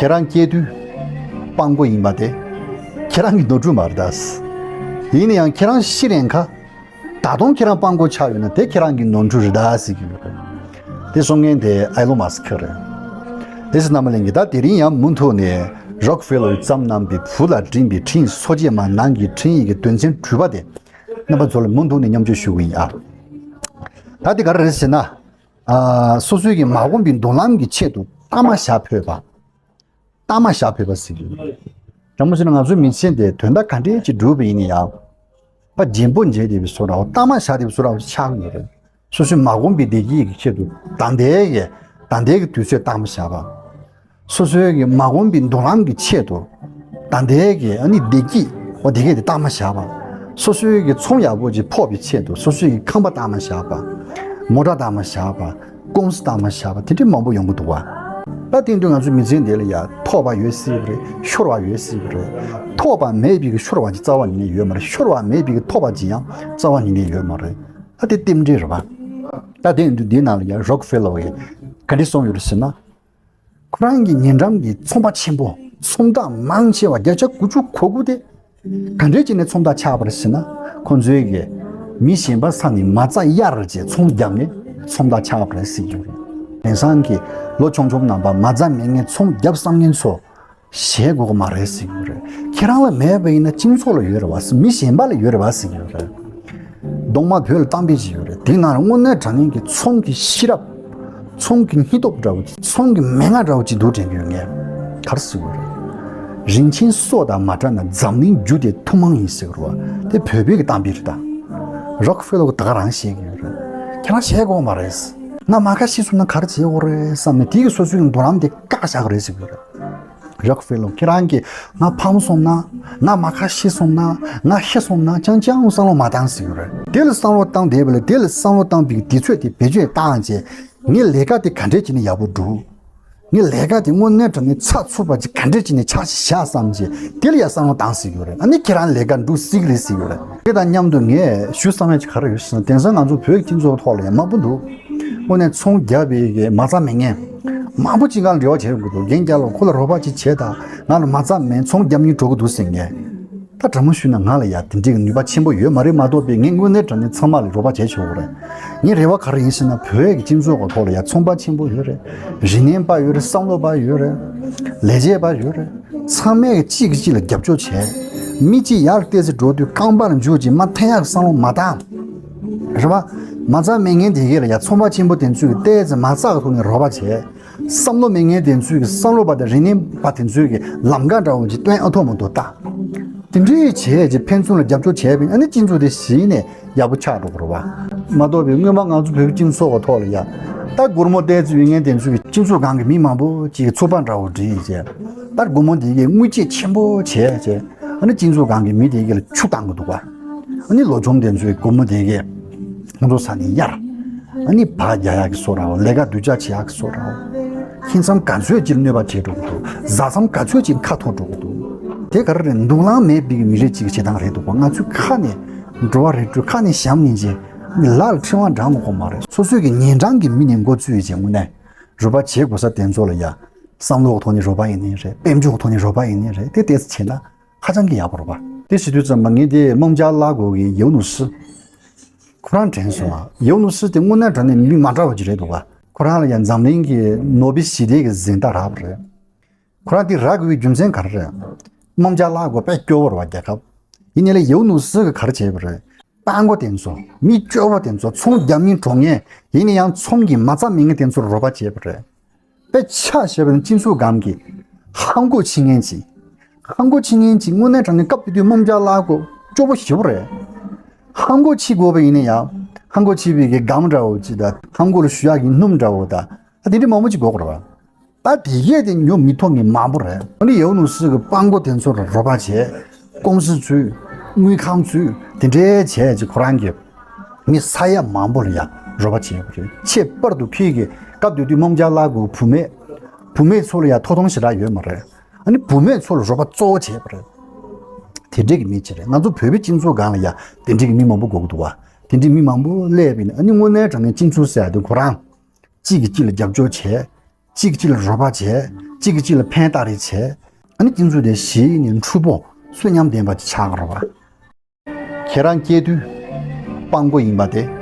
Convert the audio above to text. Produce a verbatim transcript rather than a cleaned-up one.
ཁྱེད་རང་སྐྱེས་དུས་སྤྲང་པོ་ཡིན་པ་དེ་ཁྱེད་རང་གི་ནོར་འཁྲུལ་མ་རེད་ད། ཡིན་ན་ཡང་ཁྱེད་རང་ཤི་རན་ཁ། ད་དུང་ཁྱེད་རང་སྤྲང་པོ་ཆགས་ཡོད་ན་དེ་ཁྱེད་རང་གི་ནོར་འཁྲུལ་རེད་ད་ཟེར་གྱི་ཡོད་རེད། དེ་གསུང་མཁན་དེ་ཨེ་ལོན་མཱ་སི་ཁི་རེད། དེ་ཚོ་རྣམ་པ་ལྷན་རྒྱས། ད་དེ་རིང་ཡང་མུ་མཐུད་ནས་རོག་ཕེ་ལོ་ཡིས་བརྩམས་གནང་པའི་བུ་ལ་འབྲིམ་པའི་འཕྲིན་ཡིག་སོ་བརྒྱད་མ་ནང་གི་འཕྲིན་ཡིག་གི་དོན་ཚན་དྲུག་པ་དེ་རྣམ་པ་ཚོ་ལ་མུ་མཐུད་ནས་མཉམ་སྤྱོད་ཞུ་གི་ཡིན་ཨ། ད་དེ་ག་རེ་རེད་ཟེར་ན། ཨ། སོ་སོའི་གི་མ་འོངས་པའི་མདུན་ལམ་གྱི་ཆེད་དུ་གཏའ་མ་བཞག་ཕོད་པ། གཏའ་མ་བཞག་ཕོད་པ་ཟེར་གྱི་ཡོད། དྲང་མོ་བཤད་ན་ང་ཚོའི་མི་ཚེ་འདི་དོན་དག་ག་འདྲས་ཅིག་བསྒྲུབས་པ་ཡིན་ན་ཡང་། ཕར་རྒྱན་པོ་འབྱེད་བསྡད་པའི་བཟོ་འདྲ་བོ། གཏའ་མ་བཞག་བསྡད་པའི་བཟོ་འདྲ་བོ་ཆགས་ཀྱི་ཡོད་རེད། སོ་སོའི་མ་འོངས་པའི་བདེ་སྐྱིད་ཀྱི་ཆེད་དུ་ད་ལྟའི་གི་ད་ལྟའི་གི་དུས་ཚོད་གཏའ་མ་བཞག་པ། སོ་སོའི་གི་མ་འོངས་པའི་མདུན་ལམ་གྱི་ཆེད་དུ་ད་ལྟའི་གི་ཨ་ནི་བདེ་སྐྱིད་འོ་དེ་གས་དེ་གཏའ་མ་བཞག་པ། སོ་སོའི་གི་ཚོང་ཡག་པོ་ཅིག་ཕོག་པའི་ཆེད་དུ་སོ་སོའི་གི་ཁང་པ་གཏའ་མ་བཞག་པ། མོ་ཊ་གཏའ་མ་བཞག་པ། ཀུང་སི་གཏའ་མ་བཞག་པ་དེ་འདྲའི་མང་པོ་ཡོང་གི་འདུག་བ། ད་དེང་དུས་ང་ཚོའི་མི་ཚེ་འདི་ལ་ཡ་ཐོབ་པ་ཡོད་སྲིད་པ་རེད། ཤོར་བ་ཡོད་སྲིད་པ་རེད། ཐོབ་པ་མེད་པའི་གི་ཤོར་བ་ཅིག་རྩ་བ་ཉིད་ནས་ཡོད་མ་རེད། ཤོར་བ་མེད་པའི་གི་ཐོབ་པ་ཅིག་ཡང་རྩ་བ་ཉིད་ནས་ཡོད་མ་རེད། ད་དེ་རྟེན་འབྲེལ་རེད་བ། ད་དེང་དུས་འདིའི་ནང་ལ་ཡ་རོག་ཕེ་ལོ་ཡིས་ག་འདྲ་གསུངས་ཡོད་རེད་ཟེར་ན། ཁོ་རང་གི་ཉེ་འགྲམ་གྱི་ཚོང་པ་ཆེན་པོ་ཚོང་བདག་མང་ཆེ་བ་བརྒྱ་ཆ་དགུ་བཅུ་གོ་དགུ་དེ་ག་འདྲས་བྱས་ནས་ཚོང་བདག་ཆགས་པ་རེད་ཟེར་ན། ཁོ་ཚོའི་གི་མི་གཞན་པ་ས་ནས་མ་རྩ་གཡར་བྱས་ཚོང་བརྒྱབ་ནས་ཚོང་བདག་ཆགས་པ་རེད་ཟེར་གྱི་ཡོད་རེད། དེང་སང་གི་ལོ་ཆུང་ཆུང་རྣམ་པ་མ་རྩ་མེད་མཁན་ཚོང་བརྒྱབ་བསམ་མཁན་ཚོ་ཞེད་དགོས་ཀྱི་མ་རེད་ཟེར་གྱི་ཡོད་རེད། ཁྱེད་རང་ལ་མེད་པ་ཡིན་ན་སྤྱི་ཚོགས་ལ་ཡོད་རེད་བ་ཟེར། མི་གཞན་པ་ལ་ཡོད་རེད་བ་ཟེར་གྱི་ཡོད་རེད། གདོང་དམར་བོད་ལ་གཏམ་དཔེ་ཅིག་ཡོད་རེད། དེའི་ནང་ལ་དངོས་གནས་དྲང་གནས་ཀྱི་ཚོང་གི་ཤེས་རབ། ཚོང་གི་སྙིང་སྟོབས་འདྲ་བོ་ཅིག་ཚོང་གི་མན་ངག་འདྲ་བོ་ཅིག་འདུག་དྲན་གྱི་ཡོད། ངས་ག་རེ་ཟེར་དགོས་རེད། རིན་ཆེན་སྲོག་དང་མ་བྲལ་ན་འཛམ་གླིང་རྒྱུ་དེ་ཐུན་མོང་ཡིན་ཟེར་གྱི་རེད་བ། དེ་བོད་པའི་གི་གཏམ་དཔེ་རེད་ད། རོག་ཕེ་ལོ་གིས་ད་ག་རང་བཤད་ཀྱི་ཡོད་རེད། ཁྱེད་རང་བཤད་དགོས་མ་རེད། ང་མ་ཁ་ཤི་སོང་ན་ག་རེ་བྱེད་དགོས་རེད་བསམ་ནས་དེ་གི་སོ་སོའི་གི་མདུན་ལམ་དེ་བཀག་བཞག་གི་རེད་ཟེར་གྱི་ཡོད་རེད། རོག་ཕེ་ལོ་ཁྱེད་རང་གིས་ང་ཕམ་སོང་ན། ང་མ་ཁ་ཤི་སོང་ན། ང་ཤི་སོང་ན་ཅང་ཅང་བསམ་བློ་མ་བཏང་ཟེར་གྱི་རེད། དེ་ལ་བསམ་བློ་བཏང་བསྡད་པ་ལས་དེ་ལ་བསམ་བློ་བཏང་བའི་དུས་ཚོད་དེ་བེད་སྤྱོད་བཏང་བྱས། ངས་ལས་ཀ་དེ་ག་འདྲས་བྱས་ནས་ཡག་པོ་སྒྲུབ། ངས་ལས་ཀ་དེ་དངོས་གནས་དྲང་གནས་ཚགས་ཚུད་པ་ཅིག་ག་འདྲས་བྱས་ནས་ཆགས་ཤིག་བཞག་བསམ་བྱས་དེ་ལ་ཡ་བསམ་བློ་བཏང་ཟེར་གྱི་རེད། ཨ་ནི་ཁྱེད་རང་ལས་ཀ་འགྲུབ་སྲིད་ཀྱི་རེད་ཟེར་གྱི་རེད། དེ་དང་མཉམ་དུ་ངས་ཞུ་བསམ་ཡ་ཅིག་ག་རེ་ཡོད་ཟེར་ན། དེང་སང་ང་ཚོ་བོད་ཀྱི་སྤྱི་ཚོགས་ཐོག་ལ་ཡ་མང་པོ་འདུག་དངོས་གནས་ཚོང་རྒྱབ་པའི་གི་མ་རྩ་མེད་མཁན་མང་པོ་ཅིག་སྒང་ལ་འབྲེལ་བ་བྱེད་དགོས་འདུག་རྒན་རྒྱ་ལོ་ཁོ་ལ་རོགས་པ་ཅིག་བྱེད་དང་། ང་ལ་མ་རྩ་མེད། ཚོང་རྒྱབ་སྙིང་འདོད་ཀྱི་འདུག་ཟེར་མཁན། ད་དྲང་མོ་ཞུས་ན་ང་ལ་ཡ་དེ་འདྲའི་ནུས་པ་ཆེན་པོ་ཡོད་མ་རེད་མ་གཏོགས་པའི། ངས་དངོས་གནས་དྲང་གནས་ཚང་མ་ལ་རོགས་པ་བྱེད་ཆོག་གི་རེད། ངའི་རེ་བ་ག་རེ་ཡིན་ཟེར་ན། བོད་ཀྱི་སྤྱི་ཚོགས་ཀྱི་ཐོག་ལ་ཡ་ཚོང་པ་ཆེན་པོ་ཡོད་རེད། རིག་གནས་པ་ཡོད་རེད། བསམ་བློ་པ་ཡོད་རེད། ལས་བྱེད་པ་ཡོད་རེད། ཚང་མས་གཅིག་གིས་གཅིག་ལ་རྒྱབ་སྐྱོར་བྱས། མི་གཅིག་ཡར་བལྟས་ཚེ་འགྲོ་དུས་རྐང་པ་ལ་འཇུག་ཅིག་མ་འཐེན་ཡག་བསམ་བློ་མ་བཏང་། རེད་པ། མ་རྩ་མེད་མཁན་དེ་གས་ལ་ཡ་ཚོང་པ་ཆེན་པོ་དེ་ཚོས་བལྟས་ཚེ་མ་རྩ་གི་ཐོག་ནས་རོགས་པ་བྱས། བསམ་བློ་མེད་མཁན་དེ་ཚོས་ཀྱི་བསམ་བློ་པ་དང་རིག་གནས་པ་དེ་ཚོས་ཀྱི་ལམ་ཁ་འདྲ་བོ་ཅིག་སྟོན་ཨ་ཐོག་མ་ཐོག་ལྟ། དེ་འདྲའི་བྱས་ཀྱི་ཕན་ཚུན་ལ་རྒྱབ་སྐྱོར་བྱས་པས་ཨ་ནི་སྤྱི་ཚོགས་དེ་གཞི་ནས་ཡག་པོ་ཆགས་འགྲོ་གི་རེད་བ། མ་གཏོགས་པའི་སྔོན་མ་ང་ཚོ་བོད་ཀྱི་སྤྱི་ཚོགས་ཀྱི་ཐོག་ལ་ཡ། ད་སྒོར་མོ་བལྟས་ཚེ་ཡོད་མཁན་དེ་ཚོས་ཀྱི་སྤྱི་ཚོགས་སྒང་གི་མི་མང་པོ་ཅིག་གི་ཚོགས་པ་འདྲ་བོ་བསྒྲིགས་བྱས། ད་སྒོར་མོ་དེ་གའི་དངུལ་ཆད་ཆེན་པོ་བྱས་བྱས། ཨ་ནི་སྤྱི་ཚོགས་སྒང་གི་མི་དེ་གའི་ལ་ཆུ་བཏང་གི་འདུག་བ། ཨ་ནི་ལོ་ཆུང་དེ་ཚོའི་སྒོར་མོ་དེ་གའི་ཁོང་ཚོ་ས་ནས་གཡར། ཨ་ནི་བག་རྒྱག་ཡག་གི་བཟོ་འདྲ་བོ། ལས་ཀ་སྡུག་ཅག་བྱེད་ཡག་གི་བཟོ་འདྲ་བོ། ཁྱིམ་ཚང་ག་ཚོད་ཅིག་གནོད་པ་བྱེད་འགྲོ་གི་འདུག་བཟའ་ཚང་ག་ཚོད་ཅིག་ཁ་འཐོར་འགྲོ་གི་འདུག་དེ་ག་རེ་རེད། མདུན་ལམ་མེད་པའི་གི་མི་རིགས་ཅིག་གི་བྱེད་སྟངས་རེད་འདུག་གོ། ང་ཚོས་ཁ་ནས་འགྲོ་བ་རེ་སྤྲོད། ཁ་ནས་བྱམས་སྙིང་རྗེ། ལག་ལ་འཕྲིན་བ་འདྲ་མ་དགོས་མ་རེད། སོ་སོའི་གི་ཉེ་འགྲམ་གི་མི་ནས་འགོ་བཙུགས་ཡིན་བྱས་དངོས་གནས་རོགས་པ་བྱེད་དགོས་ས་དེ་ཚོ་ལ་ཡ། བསམ་བློ་གི་ཐོག་ནས་རོགས་པ་ཡིན་ནའི་རེད། དཔལ་འབྱོར་གི་ཐོག་ནས་རོགས་པ་ཡིན་ནའི་རེད། དེ་ཏོག་ཙམ་བྱས་ན་ཧ་ཅང་གི་ཡག་པོ་རེད་པ། དེ་བྱེད་དུས་ཙམ་པ་ངས་དེ་དམངས་ཅ་ལག་སྒོ་གི་ཡའོ་ནུ་སི། ཁོ་རང་དྲན་སོང་ཨ། ཡའོ་ནུ་སི་དེ་དངོས་གནས་དྲང་གནས་མི་མ་འདྲ་བ་ཅིག་རེད་འདུག་ག། ཁོ་རང་ལ་ཡང་འཛམ་གླིང་གི་ནོ་བེལ་ཞི་བདེ་གི་གཟེངས་རྟགས་རག་པ་རེད། ཁོ་རང་དེ་རག་དགོས་པའི་རྒྱུ་མཚན་ག་རེ་རེད། དམངས་ཅ་ལག་སྒོ་དཔེ་སྐྱོ་བོ་རེད་བ་རྒྱལ་ཁབ། ཡིན་ནའི་ལས་ཡའོ་ནུ་སི་གིས་ག་རེ་བྱས་པ་རེད། སྤྲང་པོ་དེ་ཚོ། མི་སྐྱོ་བོ་དེ་ཚོ། ཚོང་རྒྱག་མིན་གྲོང་ངན། ཡིན་ན་ཡང་ཚོང་གི་མ་རྩ་མེད་མཁན་དེ་ཚོར་རོགས་པ་བྱས་པ་རེད། དཔེ་ཆ་བཞག་པ་ན་སྤྱི་ཚོགས་སྒང་གི་ཧང་གོ་ཕྱིན་མཁན་ཅིག་ཧང་གོ་ཕྱིན་མཁན་ཅིག་དངོས་གནས་དྲང་གནས་སྐབས་དེ་དུས་དམངས་ཅ་ལག་སྒོ་སྐྱོ་པོ་ཞེ་པོ་རེད། ཧང་གོ་ཕྱིན་དགོས་པ་ཡིན་ན་ཡང་ཧང་གོ་ཕྱིན་པའི་གི་སྒམ་འདྲ་བོ་ཅིག་དང་ཧང་གོ་ལ་བཞུ་ཡག་གི་སྣུམ་འདྲ་བོ་དང་། ད་དེ་འདྲ་མང་པོ་ཅིག་དགོས་ཀྱི་རེད་བ། ད་དེ་གས་དེ་ཉོ་མི་ཐུབ་མཁན་མང་པོ་རེད། ཨ་ནི་ཡའོ་ནུ་སི་གིས་སྤྲང་པོ་དེ་ཚོར་རོགས་པ་བྱས། ཀུང་སི་ཚུགས། དངུལ་ཁང་ཚུགས། དེ་འདྲའི་བྱས་ཅིག་ཁོ་རང་གིས་མི་ས་ཡ་མང་པོ་ལ་ཡང་རོགས་པ་བྱས་པ་རེད། ཁྱད་པར་དུ་ཕ་གིའི་སྐབས་དེ་དུས་དམངས་ཅ་ལག་སྒོ་བུད་མེད། བུད་མེད་ཚོ་ལ་ཡང་ཐོབ་ཐང་ཞེ་དྲག་ཡོད་མ་རེད། ཨ་ནི་བུད་མེད་ཚོ་ལ་རོགས་པ་གཙོ་བོ་བྱས་པ་རེད། དེ་འདྲའི་གི་མི་ཅིག་རེད། ང་ཚོ་བོད་པའི་སྤྱི་ཚོགས་སྒང་ལ་ཡང་དེ་འདྲའི་གི་མི་མང་པོ་དགོས་ཀྱི་འདུག་བ། དེ་འདྲའི་མི་མང་པོ་སླེབས་པ་ཡིན་ན་ཨ་ནི་དངོས་གནས་དྲང་གནས་སྤྱི་ཚོགས་ཟེར་ཡ་དེ་ཁོ་རང་གཅིག་གིས་གཅིག་ལ་རྒྱབ་སྐྱོར་བྱས། གཅིག་གཅིག་ལ་རོགས་པ་བྱས། གཅིག་གཅིག་ལ་ཕན་བཏགས་རེས་བྱས། ཨ་ནི་ཁྱེད་ཚོ་དེ་གཞི་ནས་འཁྲུལ་པོ་བསོད་ཉམས་ལྡན་པ་ཅིག་ཆགས་ཀྱི་རེད་པ། ཁྱེད་རང་སྐྱེས་དུས་སྤྲང་པོ་ཡིན་པ་དེ་